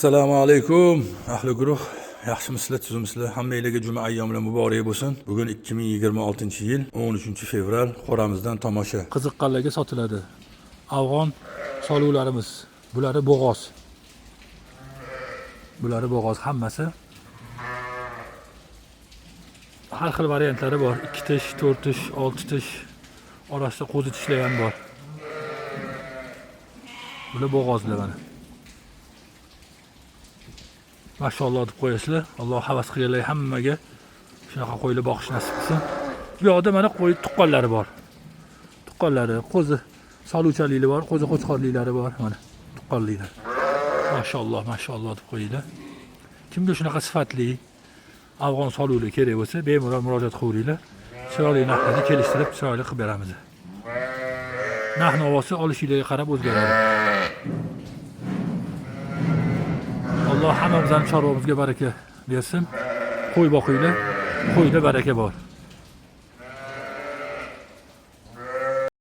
Assalomu alaykum ahli guruh, yaxshimisizlar, tuzukmisizlar? Hammanglarga juma ayyomlar muborak bo'lsin. Bugun 2026-yil 13 fevral, qo'ramizdan tomosha. Qiziqqanlarga sotiladi. Afg'on soluvlarimiz. Bulari bo'g'oz. Bulari bo'g'oz hammasi. Har xil variantlari bor. 2 tish, 4 tish, 6 tish, orasida qo'zi tishlar ham bor. Bular bo'g'ozlar mana. Mashalloh deb qo'yasizlar. Alloh havas qilganlar hammaga shunaqa qo'ylar boqish nasib qilsin. Bu yoqda mana qo'y tuqqanlari bor. Tuqqanlari, qo'zi soluvchalilari bor, qo'zi qo'chqorliklari bor mana tuqqanliklar. Mashalloh, mashalloh deb qo'yinglar. Kimga shunaqa sifatli afg'on soluvli kerak bo'lsa, bemalol murojaat qilaveringlar. Chiroyli narxlarda kelishtirib, chiroyli qilib beramiz. Narx navosi olishinglarga qarab o'zgaradi. Alloh hammamizning chorvamizga baraka bersin. Qo'y boqinglar, qo'yda baraka bor.